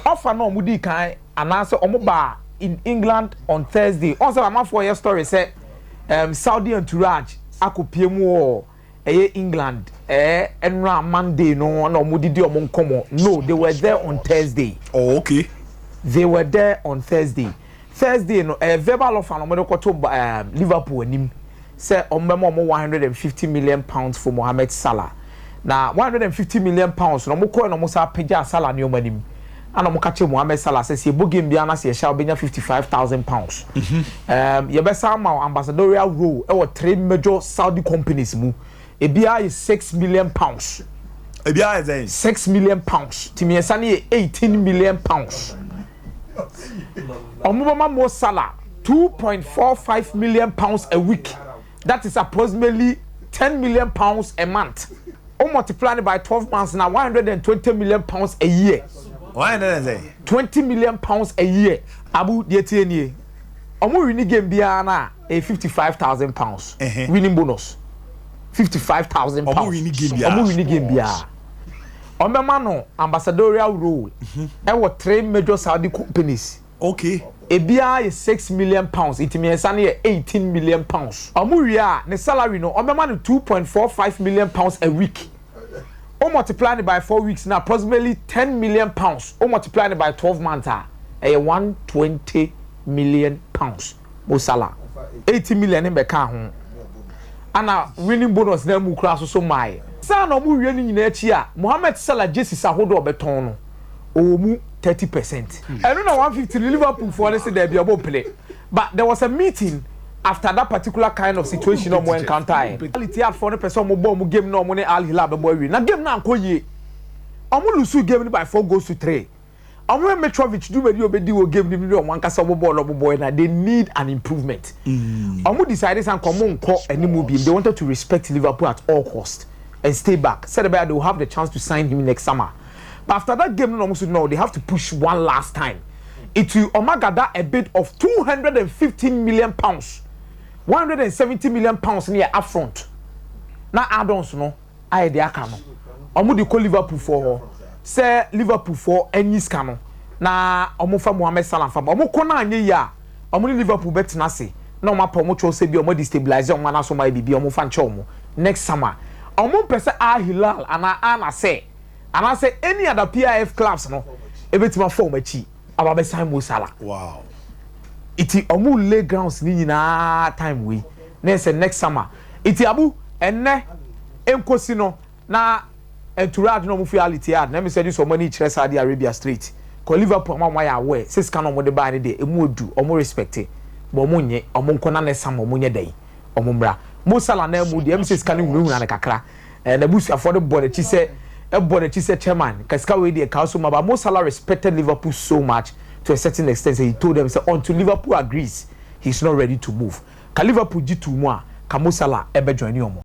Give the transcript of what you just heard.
Offer na ɔmo di kan anaasɛ ɔmo ba in England on Thursday, ɔn sɛ amanfoɔ yɛ story sɛ Saudi entourage akɔpie mu wɔ ɛyɛ England ɛnura Monday no na ɔmo didi ɔmo nkɔmɔ. No, they were there on Thursday. They were there on Thursday. Thursday no, verbal offer na ɔmo de kɔto Liverpool anim sɛ ɔmo bɛma ɔmo £150 million for Mohammed Salah. Na £150 million na ɔmo kɔɛ na ɔmo sa apagya Salah nneɛma anim, ana ɔmo ka kyerɛ Mohammed Salah sɛ sɛ ebo game bi ana sɛ yɛhyɛ a, ɔbɛnya £55,000. Yɛbɛsa ama wo ambassadorial role ɛwɔ three major Saudi companies mu, ebiara yɛ £6 million. Ebi ayɛ sɛn? £6 million, ti mmiɛnsa no yɛ £18 million. Ɔmo bɛma Mo Salah £2.45 million a week. That is approximately £10 million a month. O multiply it by 12 months na £120 million a year. 100 and sɛn? £20 million a year. Abu, deɛ tie nie, ɔmo winning game biara na ɛyɛ £55,000. Winning bonus £55,000. Ɔmo winning game biara. Ɔmo winning game biara, ɔmo bɛma no ambassadorial role ɛwɔ three major Saudi companies. Ebiara yɛ £6 million, nti mmiɛnsa no yɛ £18 million. Ɔmo wie a, ne salary no, ɔmo bɛma no £2.45 million a week. O multiply it by 4 weeks na approximately £10 million. O multiply it by 12 months a, ɛyɛ £120 million. Mo Salah 80 million ne bɛka ho, ana winning bonus na mu kura soso maaɛ saa na ɔmo wie ne nyinaa akyi a, Mohammed Salah jerseys ahodoɔ ɔbɛtɔn no, ɔwɔ mu 30%. Ɛno na 150 Liverpool foɔ ne sɛ dɛbi, ɔbɔ pele. But there was a meeting after that particular kind of situation ɔmo encounter yɛ. Al Ittihad foɔ no pɛ sɛ ɔmo bɔ ɔmo game na ɔmo ne Al Hilal bɛbɔ awie na game na ankɔ yie. Ɔmo lose game no by 4 goals to 3. Ɔmo yɛ Mitrovic dwumadi a obedi wɔ game no mu ne ɔmo ankasa ɔmo bɔɔl ɔmo bɔɔl na they need an improvement. Ɔmo decide sɛ nka ɔmo nkɔ anim bi. They wanted to respect Liverpool at all cost and stay back sɛdeɛ bɛyɛ they will have the chance to sign him next summer. But after that game no, ɔmo so no, they have to push one last time. It will ɔmo gather a bid of £215 million. £170 million ne yɛ upfront na add-ons no ayɛ deɛ aka no. Ɔmo de kɔ Liverpool foɔ hɔ sɛ Liverpool foɔ anyi sika no na ɔmo fa Mohammed Salah fa. Ɔmo kɔ na anye yie a, ɔmo ne Liverpool bɛtena ase na ɔmo apɛ ɔmo kyɛw sɛ bi ɔmo destabilize ɔmo anaso ɔmo ayɛ biribi, ɔmo fa nkyɛn ɔmo next summer. Ɔmo mpɛ sɛ Al Hilal anaa Al Nassr anaasɛ any other PIF clubs no ebetumi afɔ ɔmo akyi aba bɛsan Mo Salah. Iti ɔmo lay grounds ni nyinaa time wei na ɛsɛ next summer. Iti abu, ɛnɛ nkosi no na entourage na ɔmo fi Al Ittihad na ɛmi sɛ ɛdi sɛ ɔmo ani kyerɛ Saudi Arabia straight kɔ Liverpool. Ɔmo a ɔmo ayɛ aware sɛ sika na ɔmo de baa ne deɛ emu odu, ɔmo respect, but ɔmo nye ɔmo nkɔ na next summer ɔmo nyɛ dɛn, ɔmo mmra. Mo Salah na mu deɛ, ɛmi sɛ sika no hunahuna ne kakra. N'abusuafoɔ de bɔ n'akyi sɛ ɛbɔ n'akyi sɛ chairman kasika wei deɛ kaa so ma ba. Mo Salah respected Liverpool so much to a certain extent say he told them say until Liverpool agrees, he's not ready to move. Ka Liverpool gyi tu mu a, ka Mo Salah ɛbɛ join ɔmo.